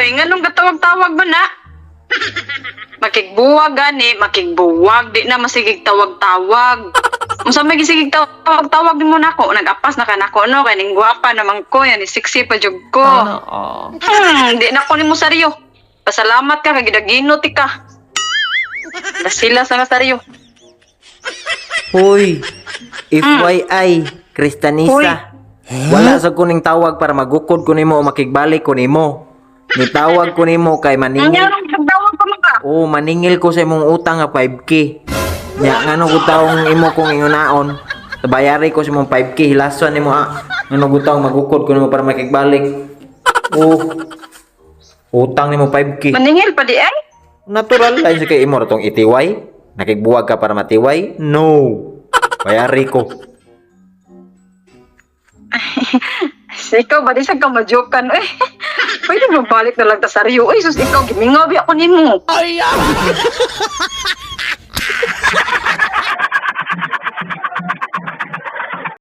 Uy, nganong gatawag-tawag ba na? Makigbuwag gani, makigbuwag di na masigig tawag-tawag. Unsa may gisigig tawag-tawag nimo nako, nag-apas na ka nako, no, kay ning gwapa naman ko, yan ni sexy pa jud ko. Sana all. Di na ko nimo saryo. Pasalamat ka kay gidaginot ka. Nasila sa nga saryo. Hoy, FYI, Kristanisa. Wala sa kuning tawag para magukod ko nimo o makigbalik ko nimo. Nitawag ko nimo kay maningil. Ang tawag ka man ka. Oh, maningil ko sa imong utang nga 5K. Nya ngano ko taong imo kong ingunaon. Bayari ko sa imong 5K, hilason nimo ah. Ngano ko taong magukod ko nimo para makigbalik. Oh. Utang nimo 5K. Maningil pa di ay. Natural lain sa kay imo ra tong itiway. Nakigbuwag ka para matiway? No. Bayari ko. Ikaw ba di sa ka majokan eh. Pwede mo balik na lang ta saryo. Uy, sus, ikaw gimingaw bi ako nimo.